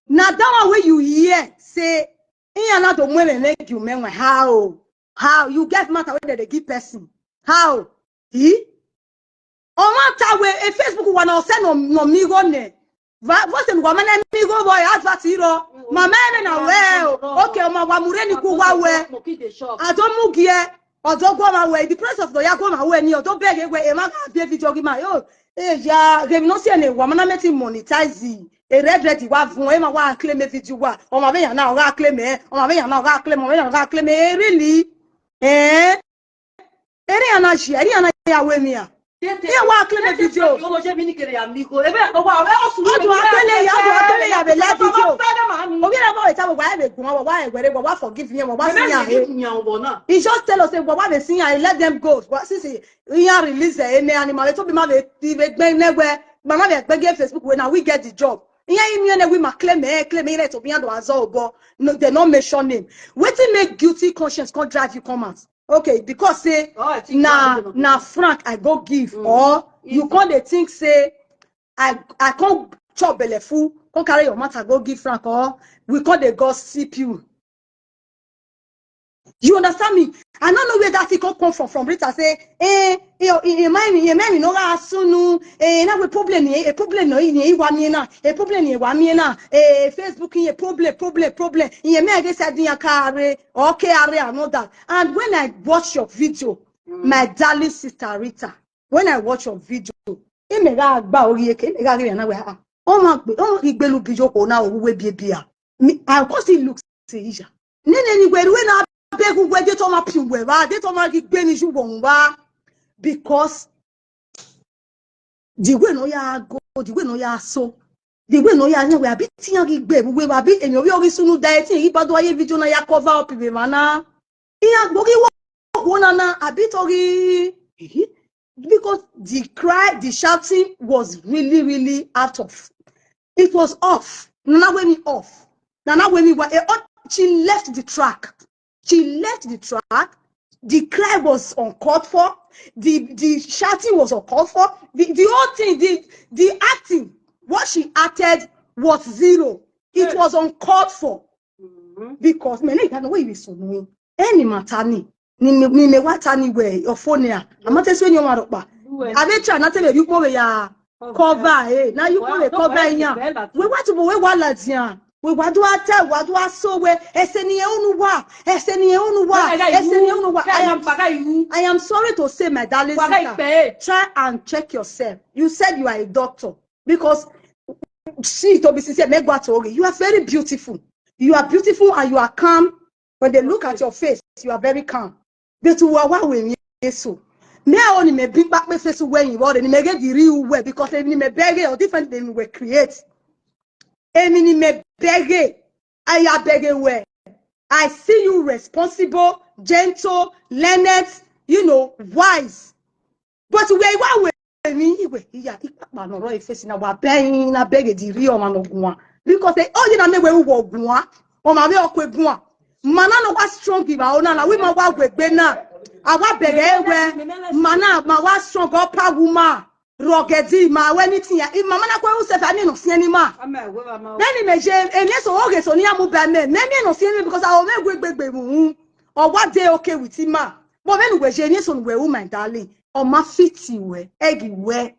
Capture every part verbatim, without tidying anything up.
Na that one wey you hear say iran na do mu ẹmwẹ mwẹ gie umẹ wan. How? How? You get matter wey dem dey give person? How? Hi? Ọmwa ta wẹ e Facebook wa na ọsẹ nọ nọ mi igho nẹ. Va vọ sẹ ne uwa ma na mi igho vbọ e advert rọ. Ma ma ẹmwẹ na wẹ o. Okay, ọ ma wa mu rre ni ku wa wẹ. A do mu giẹ. Ọ do guọmwa wẹ, the price of the ya guọmwa wẹ ni, ọ do bẹghe wẹ emwa gha biẹ video ghi ma yo. E ya, ghemwi ne ọ si ẹre ne wa ma na mẹ ti monetize. E red red wa vun, emwa wa claim e video wa. Ọmwa vbe yan na ọ gha claim ẹ, ọmwa vbe yan na ọ gha claim, ọmwa vbe yan na ọ gha claim ẹ, really? Eh? Ere iran na jia, ere iran na ya wẹ emwi a. Iran wa claim e video. Ọdọ akele ya, ọdọ akele ya vbe live video. Ovbi ẹre vbe ta wẹ wa vbe gun, wa wa ẹwẹre, wa wa forgive iran, wa wa si iran he. He just tell us say wa wa vbe si iran he, let them go. Wa sisi iran release ẹ, ene animal, to be ma vbe vbe gbe ne wẹ, ma ma vbe gbe ge Facebook wẹ na, we get the job. Iran i miẹn ne we ma claim ẹ, claim ẹ, to be iran do azọ obọ. No, they no mention name. Wetin make guilty conscience come drive you come out? Okay, because say na na Frank I go give, or you come dey think say I I come chop belle full, come carry your matter go give Frank, or we come dey gossip you. You understand me? I no know where that thing come come from. From Rita say, eh, eh, eh, eh, my, eh, my, no ga sunu, eh, na we problem ni, eh, problem no, eh, eh, wa mi na, eh, problem ni, wa mi na, eh, Facebook, eh, problem, problem, problem. Eh, me, I get said, eh, kare, okay, are, I know that. And when I watch your video, my darling sister Rita, when I watch your video, ime gha gba ori eke, ime gha ghe na we, ah, ọ ma gbe, ọ ma ghi gbelu bi yo ko na, o we bi bi a. Me, I come still look say, iya. Nene ni wẹ, wẹ na beg wẹ, de tọ ma pian wẹ vba, de tọ ma ghi gbe ni ju wọ vba. Because the way nọ ya go, the way nọ ya so, the way nọ ya yan wẹ, abi te iran ghi gbe vbe uwu evba, abi emwi ovbi ọ ghi sunu da ẹtin, ghi ba do a ye video na ya cover up vbe emwa na. Iran gbe ghi wo wo na na, abi to ghi, because the cry, the shouting was really, really out of, it was off. Nana wẹ ni off. Nana wẹ ni wa, eh, oh, she left the track. She left the track. The cry was uncalled for. The, the shouting was uncalled for. The, the whole thing, the, the acting, what she acted was zero. It was uncalled for. Because me ne I know where you so no. Any matter ni, ni me, ni me wa ta ni wẹ, your phone ya. A ma te so ni ọmwa rọkpa. A vbe try na te vbe ri ukpo vbe ya cover, eh, na yu ukpo vbe cover iran. We wa tubo we wa ladian. We wa do a tell, wa do a so we, ẹse ni unu wa, ẹse ni unu wa, ẹse ni unu wa. I am, I am sorry to say, my darling sister, try and check yourself. You said you are a doctor. Because, see, to be sincere, me gua to you, you are very beautiful. You are beautiful and you are calm. When they look at your face, you are very calm. But you are wa we mi eso. Me a oni me bi pa pe face we yin wore ni me get the real way, because emwi ni me bẹghe or different than we create. Emwi ni me bẹghe, I ya bẹghe we. I see you responsible, gentle, learned, you know, wise. But we wa we mi iwe iya ikpakpa nọ rọ efesi na wa bẹghe na bẹghe the real ọmwa nọ guan. Because eh, oye na ne we uwọ guan, ọmwa vbe ọkue guan. Ma na nọ wa strong iba ona na, we ma wa wegbe na. A wa bẹghe we, ma na ma wa strong, ọ pa wu ma. Rọgẹdi ma wẹ ni tian, ima ma na kue use fa mi no siẹn ni ma. Then me je, eni eso oghe so ni amu ba me, me mi no siẹn ni, because a o me wegbe gbe mu. Ọ wa dey okay with ima. But vbene uwẹ ye eni eso ne uwẹ ru, my darling, ọ ma fit wẹ, ẹghi wẹ,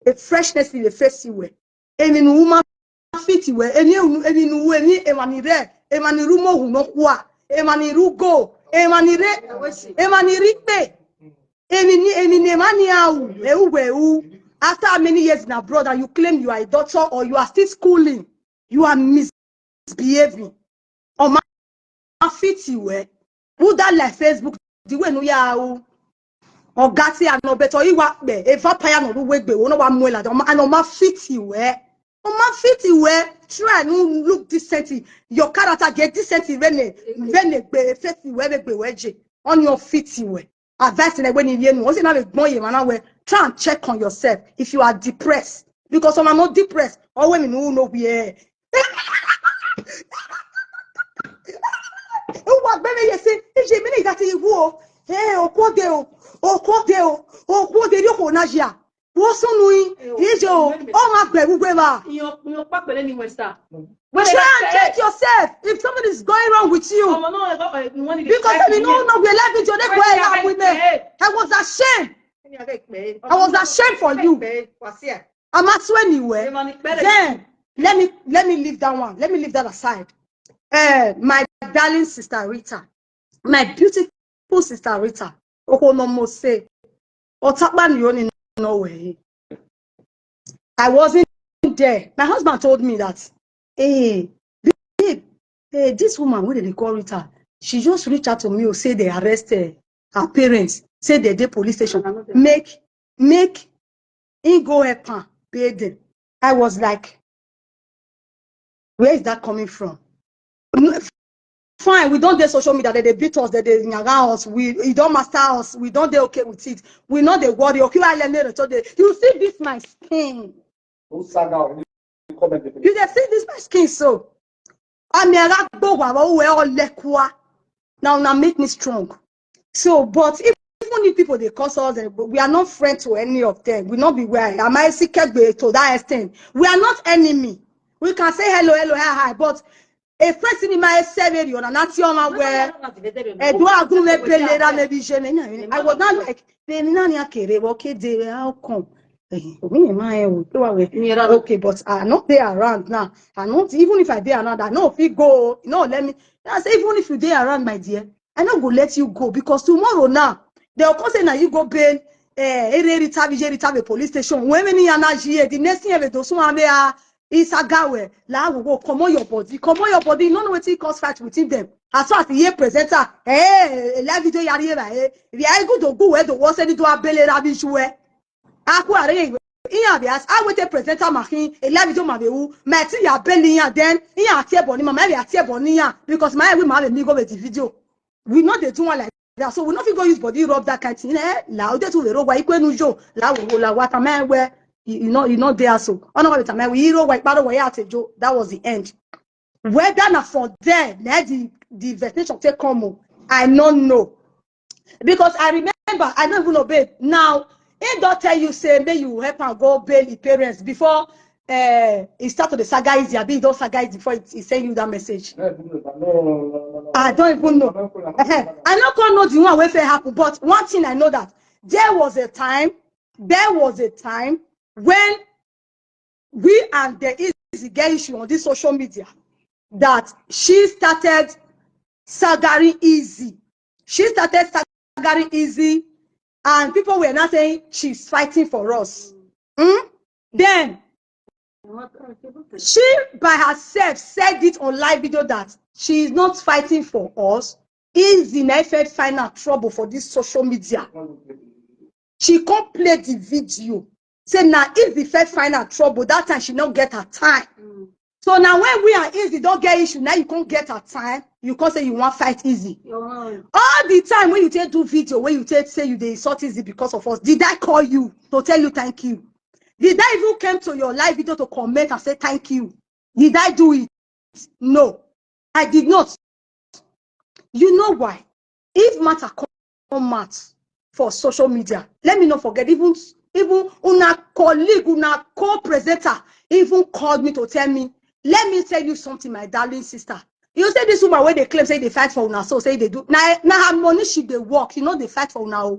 a freshness in the face wẹ. Emwi ne u ma fit wẹ, emwi unu, emwi ne u, emwi emwa ni rre, emwa ni rre umohu nọkhua, emwa ni rre ugo, emwa ni rre, emwa ni rre ikpe. Emwi ni, emwi ne emwa ni a ru, ẹ ru wẹ ru. After how many years in abroad and you claim you are a doctor or you are still schooling, you are misbehaving. Ọ ma fit wẹ. Who that like Facebook, the way nu ya ru. Ọ ga te anọ, but ọ i wa kpẹ, a vampire nọ ru wegbe, wo nọ wa mu ẹlada, ọ ma, and ọ ma fit wẹ. Ọ ma fit wẹ, try nu look decent. Your character get decent vbene, vbene gbe face wẹ, vbe gbe wẹ je. Ọni ọ fit wẹ. Advice ne wẹ ni ye nu, ọ si na vbe gbọn ye emwa na wẹ, try and check on yourself if you are depressed. Because ọmwa no depressed, ọ wẹ emwi ne u no wẹ. Uwa gbe me ye se, ije mi ne gha te wu o. Eh, okuo de o, okuo de o, okuo de ri okhuo na ya. Wo sunu i, iye o, ọ ma gbẹ gu gbe ba. Iyan, iyan ọkpa pẹlẹ ni wẹ sa. Try and check yourself if something is going wrong with you. Ọmọ náà, ẹ, ẹ, ẹ, wọ́n ní because èmi náà náà wẹ live video de kọ ẹ la wẹ mẹ. I was ashamed. I was ashamed for you. I'm ashamed anyway. Then let me, let me leave that one. Let me leave that aside. Uh, my darling sister Rita, my beautiful sister Rita, okhuo ne ọ mose, ọ takpa ni oni nọ wẹ he. I wasn't there. My husband told me that, hey, babe, hey, this woman wey dem dey call Rita, she just reach out to me o, say they arrest, eh, her parents, say they dey police station. Make, make him go help am pay them. I was like, where is that coming from? N-, fine, we don dey social media, they dey beat us, they dey yaga us, we, e don master us, we don dey okay with it. We no dey worry. Okay, I learn it today. You see this my skin. Who saga of the comment? You dey see this my skin so? Ami ara gbo wa, wa, we all lekua. Now, now make me strong. So, but if, even if people dey curse us, eh, we are not friends to any of them. We not be where am I see Kegbe to that extent. We are not enemy. We can say hello, hello, hi, hi, but a friend in my seven, you know, not your man where I do a good me pele that maybe je me. I was not like, they not near kere, okay, they were how come? Eh, omi ma e o, to wa we. Okay, but I not dey around now. I not, even if I dey around, I no fit go. No, let me. I say, even if you dey around, my dear, I no go let you go because tomorrow now, they will come say na you go bail, eh, ere Rita Vije, Rita Vije police station. When many yana ji, the next thing they do, so am there, is a guy where, la, we go, comot your body, comot your body. You no know wetin cause fight within them. As far as the year presenter, eh, live video yari, eh, if you are good to go where the world say do a bail, eh, Rita Vije. Aku are iyan be as, I wait a presenter ma khin, a live video ma be wu, ma ti ya bail iyan, then iyan tie body ma, ma be tie body iyan, because ma we ma be mi go with the video. We no dey do one like that, so we no fit go use body rub that kind thing. Eh, la, o de tu we ro wa, ikwe nu yo, la, wo, wo, la, wa, ta ma we, you, you know, you know there so. Ono wa ta ma we, iro wa, iparo wa, ya te jo. That was the end. Whether na from there, na the, the vexation take come o, I no know. Because I remember, I don't even know, babe. Now, he don't tell you, say, may you help and go bail the parents before, uh, he start to the saga easy. I be don't saga easy before he, he send you that message. I don't even know. Ehe. I no come know the one wey fit happen, but one thing I know that there was a time, there was a time when we and the Easy get issue on this social media that she started sagaring Easy. She started sagaring Easy, and people were now saying she's fighting for us. Hmm? Then she by herself said it on live video that she is not fighting for us. Easy na fit find her trouble for this social media. She come play the video. Say na Easy fit find her trouble. That time she no get her time. So now when we and Easy don't get issue, now you can't get her time. You can't say you want fight Easy. All the time when you take do video, when you take say you dey insult Easy because of us, did I call you to tell you thank you? Did I even came to your live video to comment and say thank you? Did I do it? No, I did not. You know why? If matter come out for social media, let me not forget, even, even una colleague, una co-presenter, even called me to tell me, let me tell you something, my darling sister. You say this woman where they claim say they fight for una, so say they do. Now, now her money she dey work, you know they fight for una.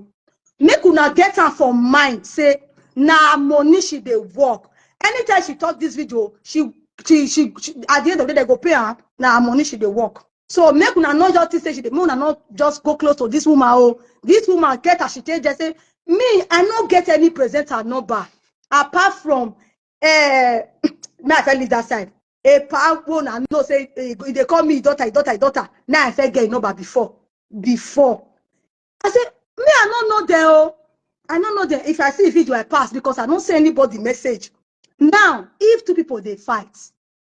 Make una get am for mind say na her money she dey work. Anytime she talk this video, she, she, she, she, at the end of the day, they go pay her. Na her money she dey work. So make una not just think say she dey, make una not just go close to this woman. Oh, this woman get as she take just say, me, I no get any presenter number apart from, eh, me I fell leave that side. A power one, I know say, eh, they call me daughter, daughter, daughter. Now I fell get number before, before. I say, me, I no know them. Oh, I no know them. If I see video, I pass because I don't send anybody message. Now, if two people they fight,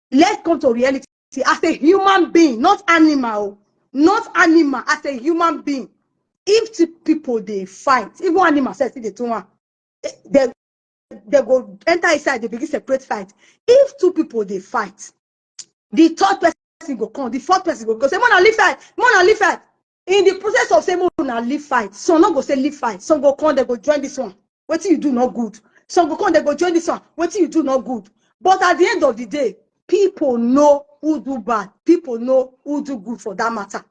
let's come to reality. As a human being, not animal, not animal, as a human being, if two people they fight, even animal says they two one, eh, they, they go enter inside, they begin separate fight. If two people they fight, the third person go come, the fourth person go, go say, "Mona leave fight, Mona leave fight." In the process of say, "Mona leave fight," some no go say, "Leave fight." Some go come, they go join this one. Wetin you do not good. Some go come, they go join this one. Wetin you do not good. But at the end of the day, people know who do bad. People know who do good for that matter.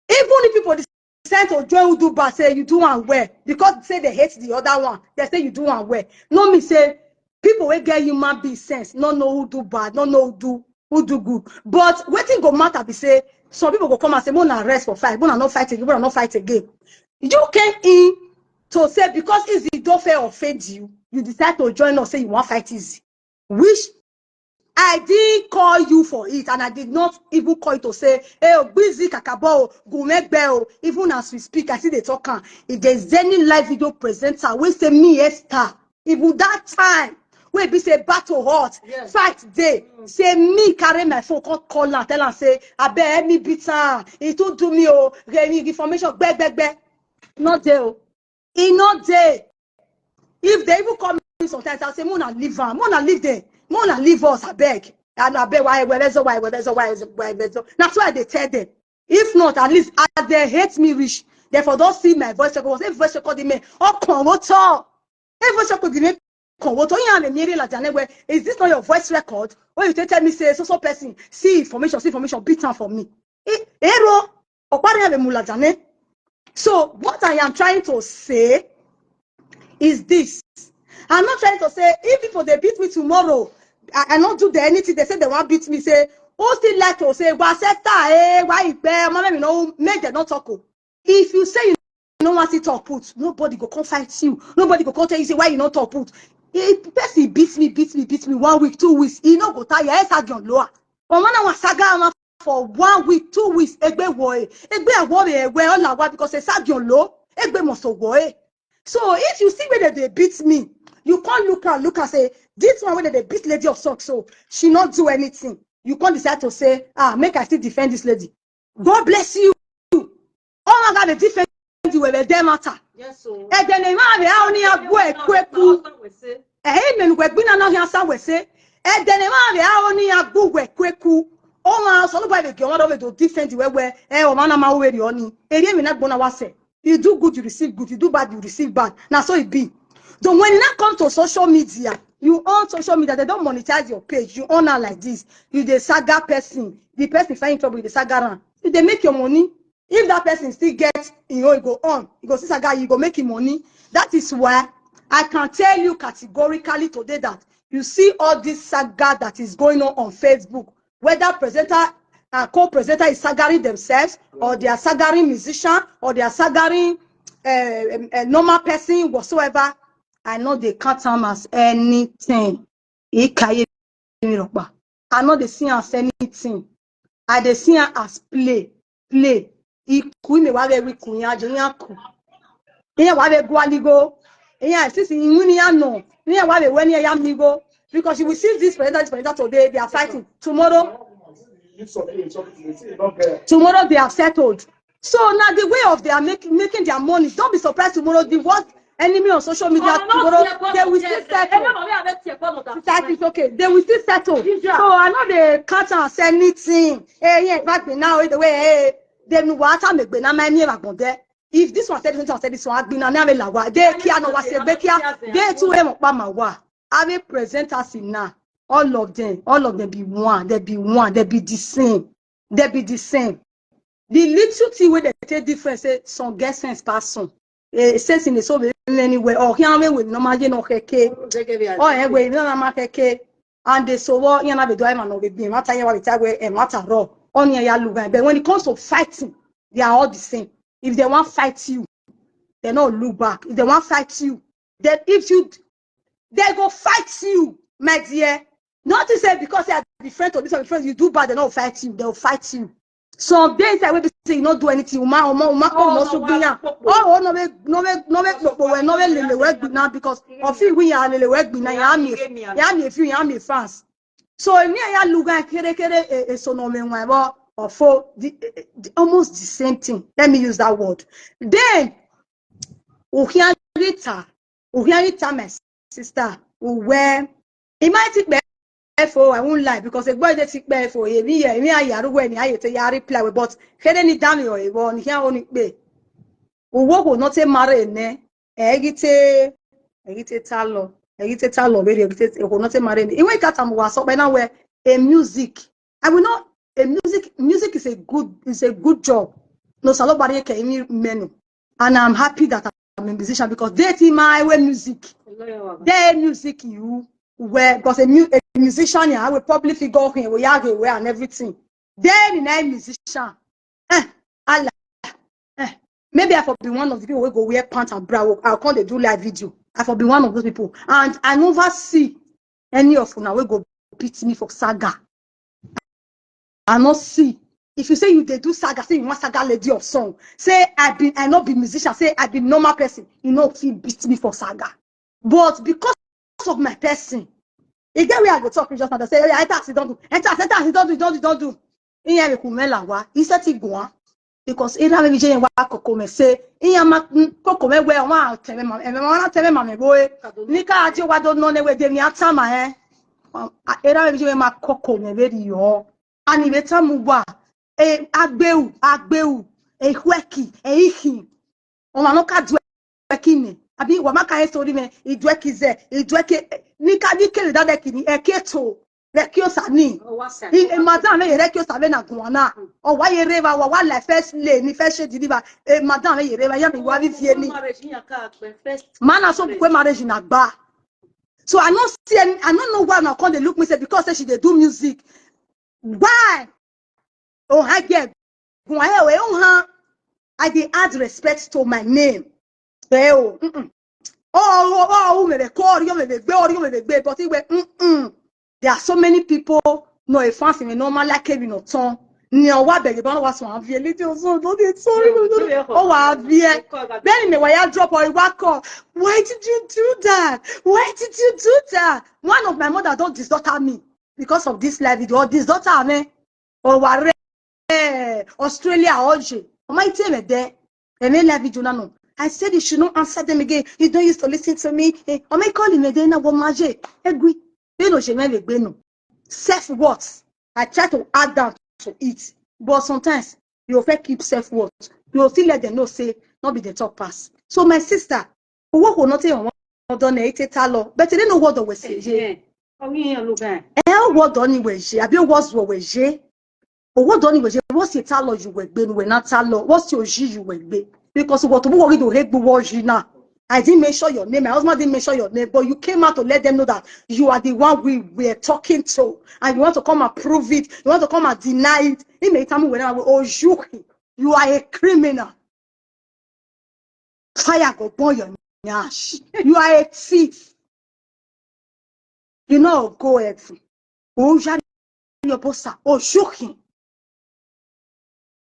Even if people decide to join who do bad, say you do am well, because say they hate the other one, they say you do am well. No mean say people wey get human being sense no know who do bad, no know who do who do good. But wetin go matter be say some people go come and say, "Make una rest for fight, make una no fight again, make una no fight again." You came in to say because Izzy Idofe offend you, you decide to join us, say you wan fight Izzy, which I didn't call you for it, and I did not even call you to say, "Hey, Ogbizi Kakabo, Gumegbe," o. Even as we speak, I see the talk am. If there's any live video presenter, we say me, Esther, even that time, we be say battle hot, yes, fight day. Mm. Say me carry my phone, call, call am, tell am say, "Abeg, help me beat am. He too do me, oh, give me information, gbe, gbe, gbe." Not there, oh. E no dey. If they even call me sometimes, I say, "Make una leave am, make una leave them, make una leave us, abeg." And abeg, why, where is, why, where is, why, where is. Na so I dey tell them. If not, at least as they hate me reach, they for don't see my voice record. Say voice record me, oh, come, what up? If voice record me, come, what up? You have a million like Janet, where is this not your voice record? When you tell me, say, "So, so person, see information, see information, beat am for me." E-, ero, okpari have a mula Janet. So what I am trying to say is this. I'm not trying to say if people they beat me tomorrow, I, I not do the anything. They say they want beat me. Say, who still like to say, "Wa seta, eh, why you bear? Mama, you know, make them not talk." Oh. If you say you no want to talk put, nobody go come fight you. Nobody go come tell you say why you not talk put. If person beats me, beats me, beats me one week, two weeks, he no go tire. Yes, I can lower. But when I was saga for one week, two weeks, egbe woe, egbe awoe, we all our because it's a lo, egbe must woe. So if you see whether they beat me, you can't look and look and say, "This one whether they beat Lady of Socks, so she not do anything." You can't decide to say, "Ah, make I still defend this lady." God bless you. All I got to defend you with them matter. Yes, so. And then they might be only a boy quick. Eh, amen. We be na no here some we say. And then they might be only a good we quick. Oh, man, so nobody get one of to defend you where, eh, oh, man, I'm aware you only. Eh, me not gonna say. You do good, you receive good. You do bad, you receive bad. Now, so it be. So when it now comes to social media, you own social media, they don't monetize your page. You own her like this. You the saga person. The person find trouble, you the saga around. You they make your money. If that person still get, you know, you go on. You go see saga, you go make him money. That is why I can tell you categorically today that you see all this saga that is going on on Facebook. Whether presenter and co-presenter is sagaring themselves, or they are sagaring musician, or they are sagaring uh, a normal person whatsoever, I know they count them as anything. Ikaye mi rokpa. I know they see am as anything. I they see am as play, play. Iku ime wa ghe iku yan je yan ku. Iyan wa be gua ligo. Iyan sisi iwin ni ya no. Iyan wa be we ni ya mi go. Because you will see this presenter, this presenter today, they are fighting. Tomorrow, tomorrow they are settled. So now the way of they are making making their money, don't be surprised tomorrow. The worst enemy on social media tomorrow, they will still settle. That is okay. They will still settle. So I know they can't say anything. Hey, yeah, back now the way hey, they know what I'm going to there. If this one said this one said this one, I've been an ave lawa. They kia no was a bekia. They two em up my wa. I will present us in now. All of them, all of them be one. They be one. They be the same. They be the same. The little thing where they take difference, say some get sense person. Eh, sense in the soul anywhere. Or here we will no matter no keke. Or eh we no ma keke. And they so what you know we do I man no be matter you what we tell we eh matter raw. Only ya look. But when it comes to fighting, they are all the same. If they want fight you, they no look back. If they want fight you, then if you they go fight you, my dear. Not to say because they are different or this or different, you do bad, they don't fight you, they'll fight you. Some days I will be say you not do anything. Uma, uma, uma, oh, no, no, so be now. Oh, oh, no, we, no, we, no, we, no, we, no, we, lele, we, be now because of it, we are lele, we, be now. Ya me, ya me, if you, ya me fans. So me ya look at kere kere e so no me wan bo ofo the, eh, eh, the almost the same thing. Let me use that word. Then uhian rita, uhian rita my sister, uwe. It might take me for I won't lie because a boy that take me for a year, me I yaru when I te ya reply but kere ni dami or a one here only be. Uwo will not a marry ne. Egite, egite talo. Ẹ ghi te ta lọ vberriọ, ẹ ghi te, okhuo nọ te ma rre ni. Iwẹ I ka tama uwa sẹ ọkpa na wẹ, a music. I will not, a music, music is a good, is a good job. Ne Osanobua rhie ke emwi mẹ nọ. And I'm happy that I'm a musician because they think my way music. They music you well, because a, mu- a musician, yeah, I will probably figure him, we have well and everything. Then in a musician, eh, Allah, eh, maybe I for be one of the people who go wear pants and bra. I can't dey do live video. I for be one of those people, and I never see any of una wey go beat me for saga. I no see. If you say you dey do saga, say you want saga lady of song, say I be, I no be musician, say I be normal person, you no fit beat me for saga. But because of my person, e get where I go talk just now. They say, "Oh, yeah, enter as he don't do, enter as, enter as he don't do, he don't do, he don't do." Iran be ku mẹ la wa, he said he go on. Because era me je wa koko me say, iran ma koko me wẹ wa tẹmwẹ ma, ẹmwẹ ma na tẹmwẹ ma me boy. Ni ka je wa do nọ ne we de mi ata ma, eh. Era me je ma koko me vberriọ. Ani vbe tama uwa, eh, agbeu, agbeu, eh, ikhuẹki, eh, ikhin. Ọmwa ne ọ ka du ẹki nẹ, abi wa ma ka he story mẹ, I du ẹki zẹ, I du ẹki, eh, ni ka, ni kere da ẹki ni, ẹki eto, vbe ẹki osa ni. I, eh, madam mẹ ye rre ẹki osa vbe na guan na. Ọ wa ye rre evba, wa wa la first lady, ni first lady ni ba, eh, madam mẹ ye rre evba, ya mi wa vi vie ni. Ma na so kue marriage na gba. So I no see any, I no know why una come dey look me say because say she dey do music. Why? Oh, I get. Why? Oh, oh, huh? I dey add respect to my name. Eh, oh, mm-mm. Oh, oh, oh, oh, me dey call you, me dey gbe, oh, you, me dey gbe, but it were, mm-mm. There are so many people, no, a fans me normal like even no tone. Ni ọ wa bẹgẹ ba wa sọ avie lady ọzọ, no dey sorry, no, no, no. Ọ wa avie. Then me wa ya drop or wa call. Why did you do that? Why did you do that? One of my mother don diss daughter me because of this live video. Or diss daughter me. Or wa re, eh, Australia or je. Ọ ma tell me there. Ẹ mwẹ live video na nọ. I said you should not answer them again. You don't used to listen to me. Eh, ọ ma call me there na wo ma je. Egui. You know, she me vbe gbe no. Self worth. I try to add down to it. But sometimes, you fit keep self worth. You still let them know say, not be the top pass. So my sister, owó kò ná téèyàn wọ́n ọ̀dọ́ nẹ̀ ètè ta lọ. But they don't know what they were saying. Ẹ, owó ọ̀dọ́ ni wẹ̀ ṣe, àbí owó ọ̀zọ̀ wẹ̀ ṣe. Owó ọ̀dọ́ ni wẹ̀ ṣe, wọ́n sì ta lọ yù wẹ̀ gbé, ni wẹ̀ náà ta lọ, wọ́n sì òṣì yù wẹ̀ gbé. Because what we worried to hate the world you now. I didn't mention your name. My husband didn't mention your name, but you came out to let them know that you are the one we were talking to, and you want to come and prove it. You want to come and deny it. He made time when I was, oh, you, you are a criminal. Fire go burn your ash. You are a thief. You know go heaven. Oh, your boss, oh, shook him.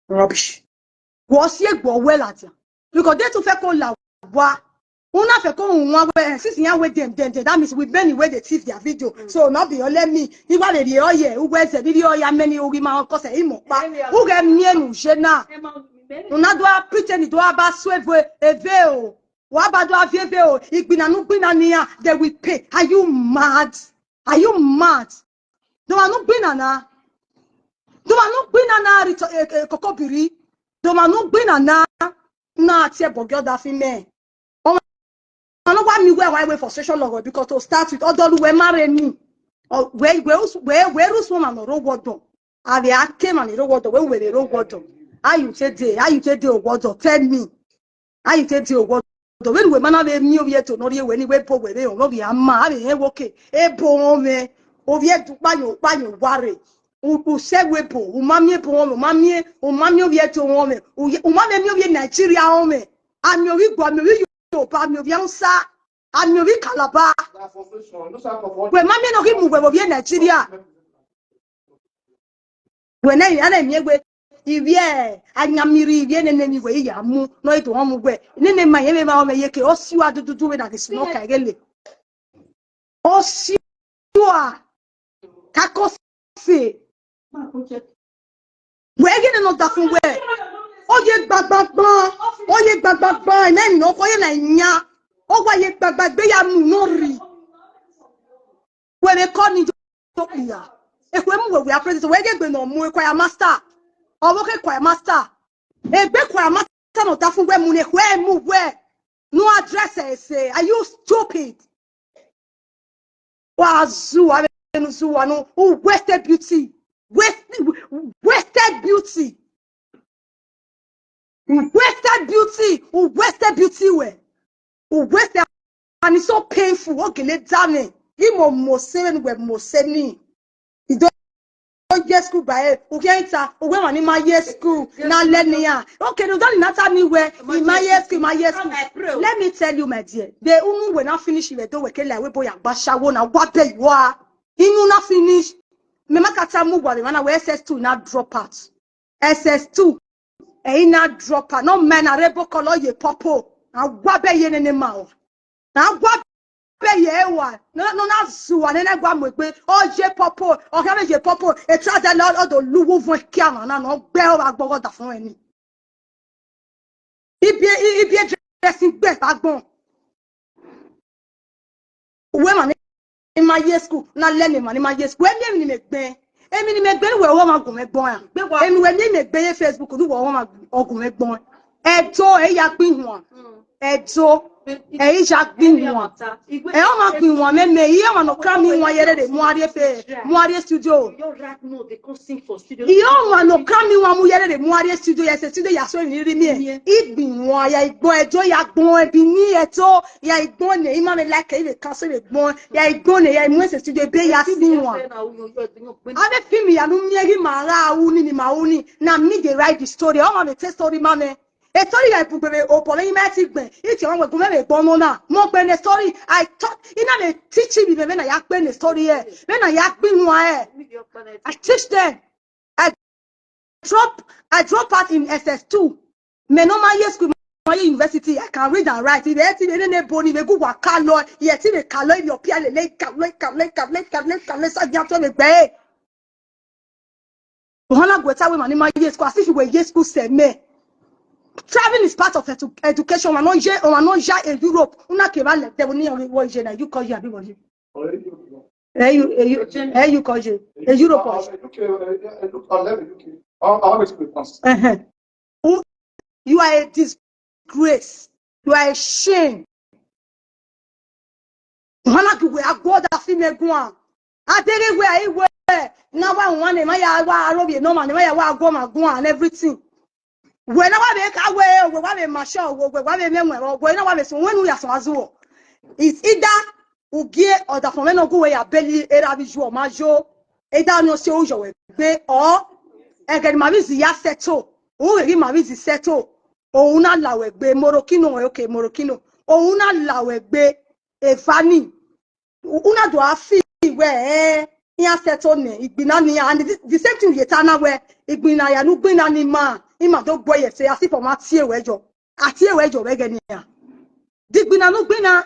Rubbish. What's your go well at you? Because they too fẹ́ kó là wá. Una fẹ́ kó hun wọn wẹ, since you wait them, them, them, that means we many where they thief their video. Mm. So not be only me. He want to be oh yeah, who wears the video, yeah, many who give my uncle say him up. Who get me and Ujena? Una do a pretend do a ba swear eve o. Wa ba do a vie eve o. Igbina nu gbina ni ya, they will pay. Are you mad? Are you mad? Do ma nu gbina na. Do ma nu gbina na ri to, eh, eh, kokobiri. Do ma nu gbina na. Na tie bogyo da fi me. Ọmwa no wa miẹn uwẹ wa wẹ frustration lọghọ, because to start with, ọdọ ru wẹ ma rre ni. Ọ, wẹ, wẹ us-, wẹ, wẹ rre usun ọmwa ne ọ rre owa ọdọ. Avbe a ke emwa ni rre owa ọdọ, wẹ wẹ vbe rre owa ọdọ. How you take dey, how you take dey owa ọdọ? Tell me. How you take dey owa ọdọ? Vbene uwẹ ma na vbe miẹn ovbi ẹto ne ọ rhie wẹ ni, wẹ bo wẹ vbe họn, ovbi a ma, avbe rẹn wẹ oke. Ebo họn mwẹ, ovbi ẹdẹ ukpayan, ukpayan uwa rre. U, u sẹ wẹ ebo, u ma miẹn ebo họn mwẹ, u ma miẹn, u ma miẹn ovbi ẹto họn mwẹ, u ye, u ma vbe miẹn ovbi Nigeria họn mwẹ. Ami ovbi Igbo, ami ovbi Yoruba, ami ovbi Hausa, ami ovbi Calabar. Wẹ ma miẹn ne ọ ghi mu wẹ vbe ovbi Nigeria. Wẹ ne a na miẹn wẹ ivbi ayanmiri, ivbi nene ni wẹ i ya mu, ne ọ i do họn mu wẹ. Nene ma yẹn vbe ma ọmọ ye ke, ọ si ua dududu vbe na ghi sunu ka eghele. Ọ si ua, ka ko se. Wẹ ghi nene ọdafẹn wẹ, ọ ye gbagbagban, ọ ye gbagbagban, ne ẹmwẹ nọ kọ ye na yan, ọ wa ye gbagba egbe ya mu ne ọ rri. Wẹ vbe kọ ni do kpia. Ekhue mu wẹ wẹ a president, wẹ ghe egbe ne ọ mu choir master. Ọ vbe khe choir master. Egbe choir master ne ọdafẹn wẹ mu ne ekhue mu wẹ. No address ẹ ese. Are you stupid? Wa zu, avbe ne u zu wa nu, u wasted beauty. Wasted, wasted beauty. U wasted beauty. U wasted beauty wẹ. U wasted, and it's so painful. Wo gele da mwẹ. Ghi mo mose vbene uwẹ mose ni. I do ye school ba e, u khian ta, u wẹ emwa ni ma ye school, na lẹ ne iran. Okay, ne u dọni na ta ni wẹ, I ma ye school, I ma ye school. Let me tell you, my dear, de unu wẹ na finish vbe do wẹ ke la wẹ bo ya gba ashawo na, wa bẹ you are. Inu na finish. Mẹ ma ka ta mu uwa vbe emwa na wẹ S S two na drop out. S S two, ẹ i na drop out. No man, na rre ebo kọlọ ye purple. Na wa bẹ ye nene ma o. Na wa bẹ ye wa. No, no, na zu wa nene gua mu egbe. Ọ ye purple. Ọ khian vbe ye purple. E try that, Lord, ọ do lu uwu vuọn kia na, na, na, ọ gbe ọ vbe agbọn ọghe ọdafẹn ni. Ibie, i-, ibie dressing gbe vbe agbọn. Uwẹ emwa ni ma ye school, na lẹ ne emwa ni ma ye school. Emi, emwi ne imẹ gbe, emwi ne imẹ gbe ne uwẹ ọghọmwa gu mwẹ gbọn ra? Emwi uwẹ miẹn imẹ gbe ye Facebook ne uwẹ ọghọmwa gu mwẹ gbọn. Ẹdo, ẹ ya gbe ihuan. Ẹdo, ẹ i ya gbe ihuan. Ẹ ọmwa gbe ihuan mẹ, mẹ, I ọmwa ne ọ kra miẹn ihuan ye rere mu a rrie fe, mu a rrie studio. I ọmwa ne ọ kra miẹn ihuan mu ye rere mu a rrie studio, ya sẹ studio ya so emwi rhirhi miẹn. I gbe ihuan, ya i gbọn Ẹdo, ya gbọn Ẹdo ni, Ẹdo, ya i gbọn nẹ, I ma vbe like, I vbe cancel vbe gbọn, ya i gbọn nẹ, ya i mu ẹse studio ebe ya si ihuan. Avbe film ya ne u miẹn ghi ma gha ru ni, ni ma ru ni, na me dey write the story, ọmwa vbe te story ma mwẹ. Story ya i bugbe vbe obọ mwẹ, I ma ti gbẹn, I tie ọmwa wẹ gu mwẹ vbe gbọn nọ na, mẹ ọ gbe ne story, I taught, I na vbe teach vbe vbe na ya gbe ne story hẹ, vbe na ya gbe ihuan hẹ. I teach them. I drop, I drop out in S S two. Mẹ ne ọ ma ye school, ma ye university, I can read and write. Ivbe ẹtin vbe nene ebo ni vbe gu wa ka lọ, I ẹtin vbe ka lọ, ivbe ọpia lele, I ka lọ, I ka lọ, I ka lọ, I ka lọ, I ka lọ, sa dia to vbe gbe. Ohan na guẹ ta wẹ ma ni ma ye school, as if wẹ ye school sẹ mẹ. Traveling is part of edu-, education. Wa no ye, wa no ya e Europe. Una ke ba le de ni wọ ye na, you call you abi wọ ye. Ẹ you, ẹ you, ẹ you call you. E Europe. Uh-huh. You, you are a disgrace. You are a shame. Hana ki wẹ a gu ọdafẹn guan. A deghẹ wẹ a i wẹ na wa wan ne ma ya wa aro vbe nọ ma ne ma ya wa gu ọmwa guan and everything. Wẹ na wa vbe ka wẹ, wẹ wa vbe ma sure, wẹ, wẹ wa vbe mẹ wẹ, wẹ na wa vbe sẹ wẹ ne u ya sẹ azuọ. Is either u gie ọdafẹn mwẹ ne ọ gu wẹ ya beli erha vbe iye ọ ma yo, either ọni ọ si ru yọ wẹ gbe, or ẹghẹ ne ima vbe izi ya settle, u ghẹ ghi ima vbe izi settle, u na la wẹ gbe, Morokino, okay, Morokino, u na la wẹ gbe, eva ni. U na do a fi wẹ, eh, iran settle nẹ, igbinna ne iran, and the, the same thing ye ta na wẹ, igbinna ya ne ugbinna ni ma, ima do gbe ye ẹse, as if ọ ma tie wẹ yọ, a tie wẹ yọ vbe ẹghẹ nian. Digbinna ne ugbinna,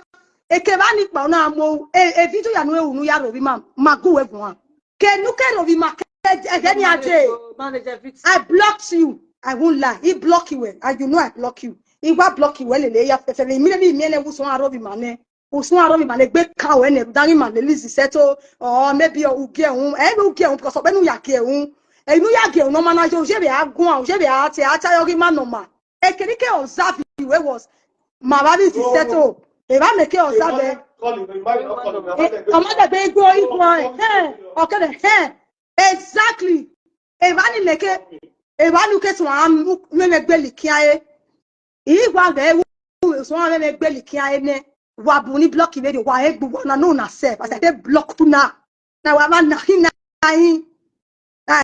ekevba ni kpa u na mu e, e video ya nu ru ne u ya rovbi ima, ma gu wẹ guan. Ke ne u ke rovbi ima, ke ẹghẹ nian dee. I blocked you. I won't lie. I block you, eh, and you know I block you. I wa block you, eh, lele ya fẹfẹ. Mi ne mi miẹn ne usun aro vbe ima nẹ. Usun aro vbe ima nẹ, egbe ka wẹ nẹ, da ghi ima lele izi settle, or maybe u gie ẹhun. Ẹ vbe u gie ẹhun, because ọ vbe ne u ya gie ẹhun. Ẹ ne u ya gie ẹhun, nọ ma na yo, u ye vbe a guan, u ye vbe a te, a ta yọ ghi ima nọ ma. Ekerike observe you, eh, was ma vbe avbe izi settle. Evba mẹ ke observe. Eh, ọ ma dagbe igbo, igbo, eh, ọ kere, eh, exactly. Evba ni mẹ ke, evba ni u ke suẹn a mu, mẹ mẹ gbe likian e. I wa ghẹ wu, suẹn a mẹ mẹ gbe likian e nẹ. Wa bu ni block video, wa egbe, wa na know una self. As I dey block una. Na wa ma na hi na hi. I,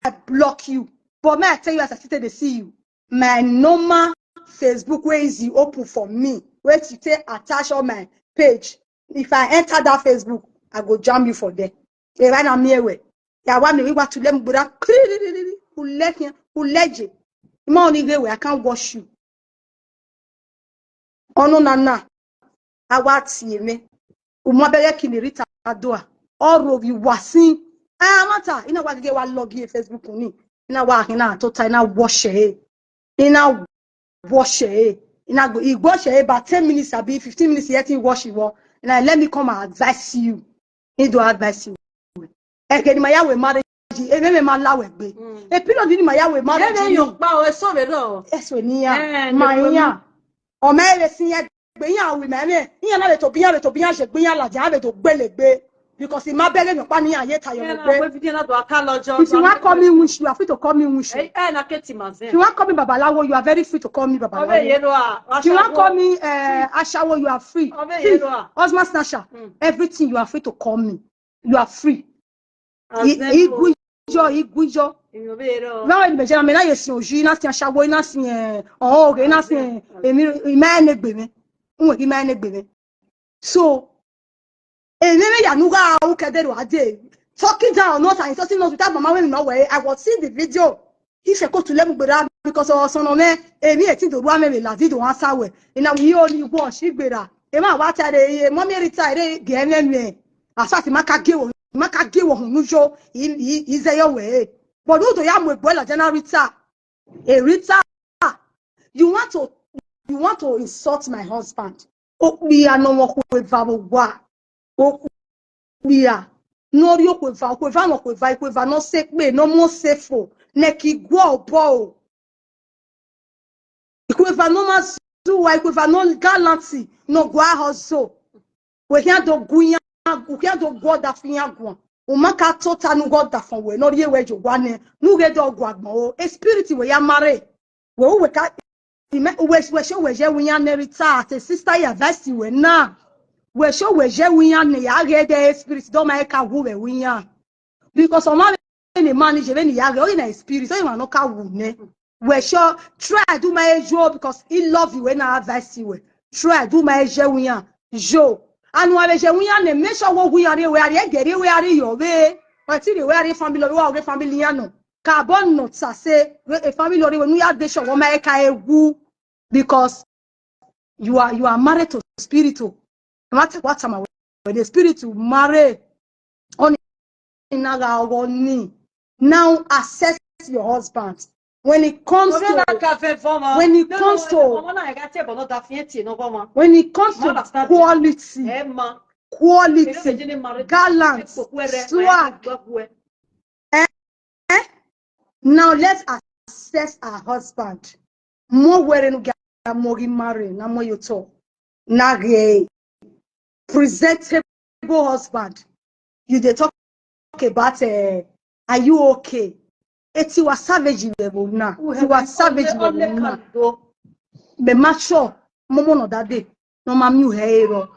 I block you. But may I tell you, as I sit there, they see you. My normal Facebook, where is it open for me? Where to take attach on my page? If I enter that Facebook, I go jam you for there. Evba na miẹn wẹ. Ya wa miẹn, wa tule mu gbera. Kiriri. U lẹ khian, u lẹ ye. Ima ọni ghe wẹ, I can't watch you. Ọnọna na, a wa tie mwẹ. U ma bẹghe kini Rita Adua. Ọ rovbi uwa sin. A ma ta, I na wa gege wa log in Facebook ni. I na wa hin na tota, I na watch e. I na watch e. I na go, I watch e about ten minutes, abi fifteen minutes, yet I watch e. I na, let me come and advise you. I do advise you. Ẹghẹ ne ima ya wẹ marriage, emwi ma la wẹ gbe. E period ne ima ya wẹ marriage. Ẹghẹ yo kpa o, eso vbe rrọọ. Eso ni ya. Eh, ma no iran. Ọ ma vbe sin ya egbe iran ru ima ẹmwẹ, iran na vbe tobọ iran, vbe tobọ iran ye egbe iran ladian, a vbe do gbele egbe. Because I ma bẹghe emwi ọkpa ne iran ye ta ye Ẹ na gbe. Wẹ video na do aka lọjọ. If you wan call me witch, you are free to call me witch. Ẹ ẹ na ke ti ma zẹ. If you wan call me babalawo, you are very free to call me Ọ vbe babalawo. Ye ro a. If you wan call me uh, ashawo, you are free. Ọ vbe ye ro a. Husband snatcher, Mm. everything you are free to call me. You are free. Azẹ I- o. Iguyọ, iguyọ. Emi ọ vbe ye ro. Vbe ni mẹ jẹ na mẹ na ye sin oji, na sin ashawo, na sin eh, ọhọn oghe, na sin eh, emi ima ne gbe mẹ. Unwe ghi ima ne gbe mẹ. So, emwi vbe ya ne u gha ru kẹdẹ ro a dee. Talking down, not insulting, not without mama when you know where I was seeing the video. Ife ko tule mu gbera because of ọsọn nọ mwẹ, emwi ẹtin do ru amẹ vbe la video answer wẹ. Ina wi only watch igbera. Emwa wa ta re ye, mọmi Rita re gẹ mwẹ nuẹ. Asasi ma ka gie wo, ma ka gie wo hunu yo, i i i zẹ yo wẹ. But u do ya mu egbe ladian na Rita. Hey, Rita, you want to you want to insult my husband? Okpia ne ọ mwẹ okhuo eva vbe owa. Okpia ne ọ rhie okhuo eva, okhuo eva ne okhuo eva, okhuo eva ne ọ sẹ ekpe, ne ọ mu ọse fo, ne ẹki guẹ obọ o. Ikhuo eva ne ọ ma zuwa, ikhuo eva ne ọ galanti, ne ọ gua hustle. Wẹ khian do gu iran, u khian do gu ọdafẹn iran guan. U ma ka tota ne u ghe ọdafẹn wẹ ne ọ rhie wẹ ye owa nẹ, ne u ghe do gu agbọn o. E spirit wẹ ya marry. Wẹ u wẹ ka, imẹ, wẹ wẹ sẹ wẹ ye ẹwu iran nẹ Rita, as a sister, I advise wẹ na. Wẹ sẹ wẹ ye ẹwu iran nẹ ya ghe ẹdẹ e spirit, dọ ma ka wu vbe ẹwu iran. Because ọmwa vbe ne ma ni ye vbene I ya ghe, ọ ghi na spirit, ọ ghi ma nọ ka wu nẹ. Wẹ sure, try do ma ye yo, because I love you, wẹ na advice wẹ. Try do ma ye ẹwu iran yo. Anu a vbe ye ẹwu iran nẹ, make sure wẹ wu iran rhie wẹ a rhie ẹgẹ rhie wẹ a rhie yọ vbe. Ọ ti rhie wẹ a rhie family, wẹ a ghe family iran nọ. Ka bọ nọ ta sẹ, wẹ e family ọrre wẹ ne u ya de sure wẹ ọ ma ka e wu. Because you are you are married to spirit o. Mwa ta wa tama wẹ the spirit you marry. Ọni na gha ọghọ ni. Now assess your husband. When it comes Ọmọ to na ka vẹ vọ ma. When it No, no, comes to ọmọ na ga te bọ no da fiẹ tie no vọ ma. When it comes to Mama stand quality, Ẹ ma. Quality, Ẹ ma jẹ ne marry. Gallant, Ẹ kpokpo ẹrẹ, swag. Ẹ gba gu ẹ. Eh? Eh? Now let's assess our husband. Mo were nu ga mo gi marry na mo yo to. Na ghe presentable husband. You dey talk about uh, are you okay? Eti wa savage we bo na. Ti wa savage we bo na. Me ma sure mo mo no that day. No ma mi u he ro.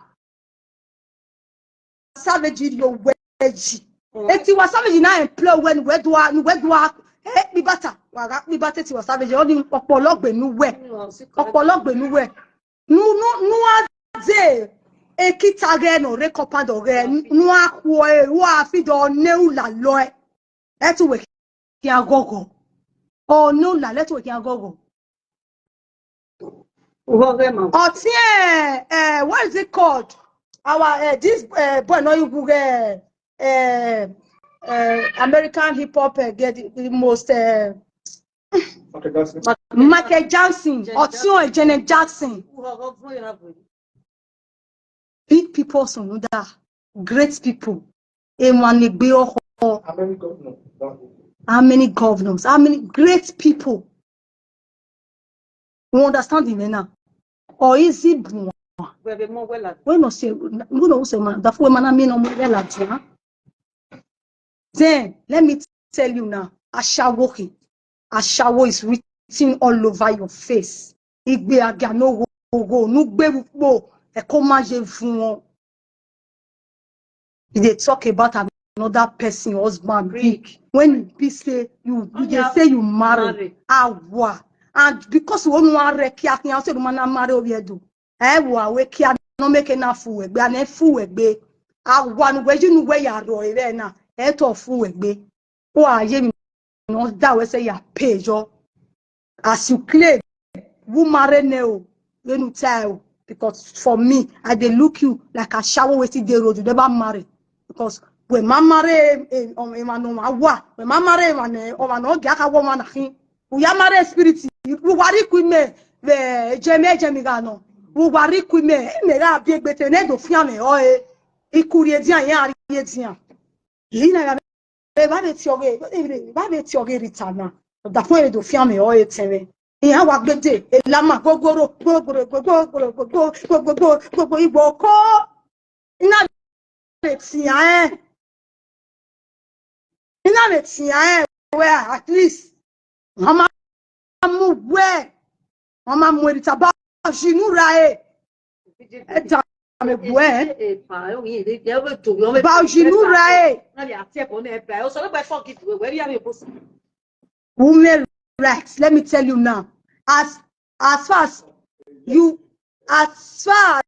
Savage yo we ji. Eti wa savage na employ we nu we dua nu we dua. Eh, mi bata. Wa ga mi bata eti wa savage. Oni ọpọlọ gbe nu we. Ọpọlọ gbe nu we. Nu nu nu a ze ekita ghe no re kọpado ghe nu a khuo e wa fi do ne u la lọ ẹ. Ẹ tu wẹ khian ghọghọ. Ọ ne u la lẹ tu wẹ khian ghọghọ. Uhoghema. Ọtiẹn, uh, what is it called? Our uh, this uh, boy no you Google uh, uh, American hip hop uh, get the, the most uh, Michael Jackson. Michael Jackson, Janet Jackson. Janet Jackson. Uhoghoma yọrọ. Big people sunuda, great people. Emwa ne egbe ọkhọ. How many governors? How many governors? How many great people? You understand him now? Or is it buan? Wẹ vbe mọ wẹ la. Wẹ nọ sẹ, wẹ nọ sẹ ma, da fu wẹ ma na mi nọ mọ wẹ la dia. Then let me tell you now, ashawo khe, ashawo is written all over your face. Igbe agia no go go nu gbe ukpo, ẹ ko ma ye vuọn. You dey talk about another person husband big. When you be say you, you dey say you marry, awa. And because you wan marry, kia kia say you man marry obi edo. Ẹ wa wẹ kia no make na fu wẹ gbe, and fu wẹ gbe. Awa nu wẹ you nu wẹ ya ro ere na. Ẹ to fu wẹ gbe. Wa ye mi no da wẹ say ya pay yo. As you claim, who marry now? When you tell, because for me, I dey look you like ashawo wey still dey road, you never marry. Because when ma marry, eh, um, eh, man, no, ma wa. When ma marry, man, eh, oh, man, no, get a woman, I think. We are married spirit. We worry with me. We jeme jeme ga no. We worry with me. Me ga be gbete ne do fian me, oh, eh. Ikuri edian, ya ari edian. Ina ya Ẹ vbe tiọghe, ẹ vbe tiọghe Rita na. Da fo ere do fian mẹ ọ etẹn mwẹ. Iran wa gbede, elama gogoro, gogoro, gogoro, gogoro, gogoro, gogoro, igbo ko. Ina vbe tian ẹn. Ina vbe tian ẹn wẹ at least. Ọ ma mu wẹ. Ọ ma mu erita ba ọjinu ra e. Ẹ da me gbuẹ. Ba ọjinu ra e. Women rights, let me tell you now. As as far as you as far